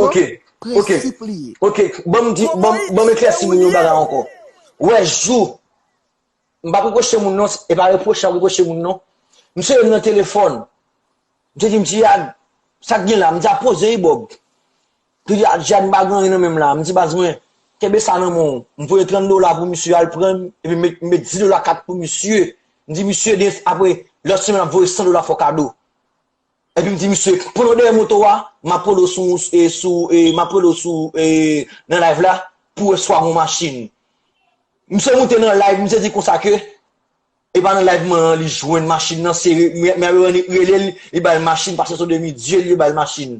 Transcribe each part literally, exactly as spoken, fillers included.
Ok, ok, ok. Ban m di, ban m eklèsi moun yon bagay ankò. Wè, jou, m p ap repwoche moun non, e pa repwoche m ap repwoche moun non. Misye rele m nan telefòn. Misye di m, Jihad, sa k gen la? M di, a poze wi, Bob. Misye di, a Jihad, m pa gen anyen nan men m la. M di, baz mwen, kenbe sa nan men w. M voye trant dola pou misye al pran, epi m met, m met dis dola kat pou misye. M di, misye, apre, lòt semèn, m ap voye san dola fò kado. Epi m di misye, pran nan dèyè moto a, m ap rele w sou, e, sou, e, m ap rele w sou, e, nan live la, pou wè si w ap gen yon machin. Misye moute nan live, misye di konsa ke, e pa nan live mwen an, li jwenn machin nan, se, mwen, mwen rele l, li ba l machin, paske se yon demi dye, li ba l machin.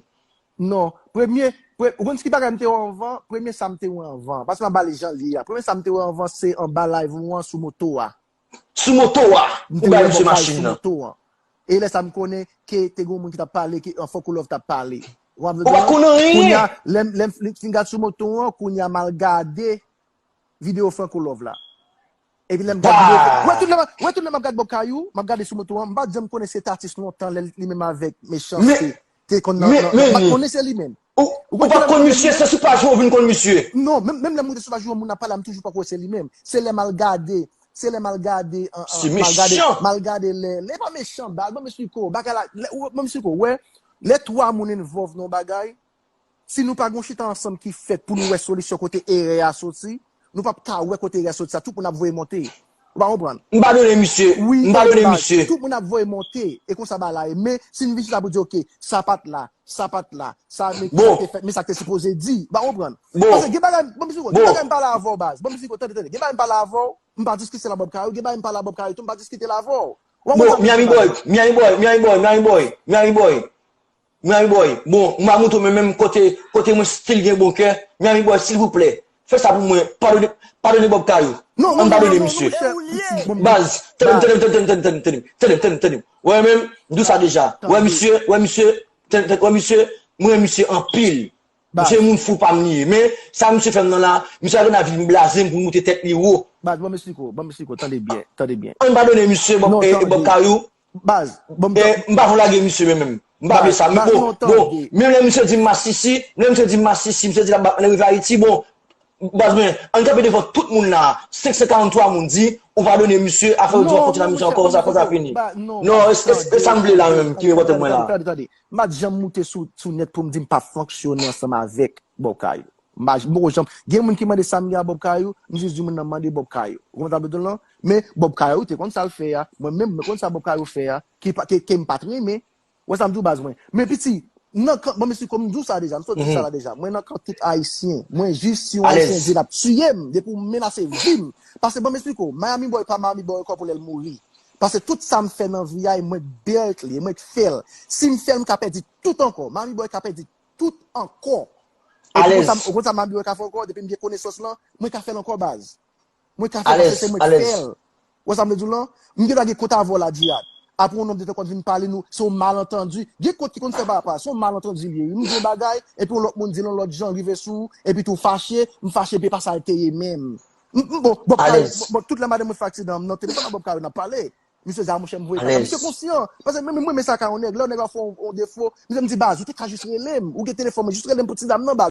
Non, premye, pre, ou konn ki bagay m te wè anvan? Premye sa m te wè anvan, paske m ap ba l jan li ye a. Premye sa m te wè anvan, se anba live ou an sou moto a. Sou moto a, ou bay misye machin nan. E lè sa m konnen ke te gen yon moun ki t ap pale, ke an Franco Love t ap pale. Ou pa konnen anyen. Kounye a, lè m, lè m fin gad sou moto an, kounye a m al gade videyo Franco Love la. Epi lè m gad videyo, wè tout lè m ap gad Bob Kayou, m ap gade sou moto an, m pa t janm konnen se t atis lontan lè li menm avèk Mechanste te konn nan, m pa t konnen se li menm. Ou pa t konn misye, se sou paj ou vin konn misye. Non, menm, menm lè m moute sou paj ou, moun ap pale a, m toujou pa kwè se li menm. Se lè m al gade, se lè m al gade, an, an, m al gade, m al gade lè, lè pa mechan, baz, ban m esplike w, bagay la, lè, ou, ban m esplike w, wè, lè twa moun involve nan yon bagay, si nou pa gen yon chita ansanm ki fèt pou nou wè solisyon kote erè a soti, nou p ap ka wè kote erè a soti sa, tout moun ap voye monte. Ou pa konprann? M padone misye. M padone misye. Tout moun ap voye monte. E konsa bagay la ye. Men, si n vin chita pou di, ok, sa pa t la, sa pa t la, sa, men ki sa k te fèt, men sa k te sipoze di. Ou pa konprann? Paske gen bagay, ban m esplike w, gen bagay m pale avè w, baz. Ban m esplike w, tande, tande. Gen bagay m pale avè w, m pa diskite l a Bob Kayou. Gen bagay m pale a Bob Kayou tou, m pa diskite l avè w. Bon, Miami Boy, Miami Boy, Miami Boy, Miami Boy, Miami Boy. Miami Boy, bon, m a montre w men menm kote, kote mwen still gen bon kè. Miami Boy, silvouplè, fè sa pou mwen, padone, padone Bob Kayou. Ann padone misye. Baz, tande m, tande m, tande m, tande m, tande m, tande m, tande m, tande m. Wè menm, m di w sa deja. Wè misye, wè misye, tande, tande, wè misye, mwen renmen misye anpil. Misye se moun fou pa m li ye. Men, sa misye fè m nan la, misye pa gen anvi vin blaze m pou l moute tèt li wo. Baz, ban m esplike w, ban m esplike w, tande byen, tande byen. Ann padone misye, Bob, e, e Bob Kayou. Baz, ban m tande. E, m pa pou lage misye men menm. M pa vle sa. Men bon, bon, menm lè misye di m masisi, menm misye di m masisi, misye di l ap bat mwen rive Ayiti, bon, baz mwen, ann kanpe devan tout moun la, senk san karanntwa moun di, ou padone misye, afè yo di w ap kontinye misye ankò, konsa, konsa fini. Non, e, e, e sa m vle la menm ki enpòtan mwen la. Tande, tande, tande. M pa t janm moute sou, sou nèt pou m di m pa fonksyone ansanm avèk Bob Kayou. M pa, m poko janm. Gen moun ki mande sa m gen a Bob Kayou, m jis di moun nan mande Bob Kayou. Ou konprann sa m vle di w lan? Men Bob Kayou te konn sa l fè a. Mwen menm, mwen konn sa Bob Kayou fè a, ki pa, ke, ke m pa t renmen. Wè sa m di w baz mwen. Men piti, nan kan, bon, mesye, kòm m di w sa deja, m sot di sa la deja. Mwen nan kan tout Ayisyen. Mwen jis si yon Ayisyen di l ap tiye m, depi w menase vi m. Paske bon, m esplike w, Miami Boy pa Miami Boy ankò pou lè l mouri. Paske tout sa m fè nan vi a, e mwen k bèlt li, e mwen k fè l. Si m fè l, m ka pèdi tout ankò. Miami Boy ka pèdi tout ankò. Epi ou konn sa, ou konn sa Miami Boy ka fè ankò, depi m gen konesans lan, mwen ka fè l ankò baz. Mwen ka fè paske se mwen k fè l. Ou wè sa m vle di w lan? M gentan gen kont avè w la, Djihad. Apre yon nonm de tan kont vin pale nou, se yon malantandi. Gen kont ki konn fè pa apa, se yon malantandi li ye. M di yon bagay, epi yon lòt moun di l yon lòt jan, rive sou ou, epi tou fache, m fache, epi e pa sa l te ye menm. M, m, bon, Bob Kayou, bon, tout lè madanm mwen fè aksidan, m nan telefòn ak Bob Kayou, n ap pale. Misye di a monchè m voye kaka. Misye konsyan. Paske mwen, mwen, mwen, men sa ka yon nèg. Lè yon nèg ap fè yon, yon defo, misye m di baz, ou te ka jis rele m. Ou gen telefòn mwen, jis rele m pou ti dam nan baz.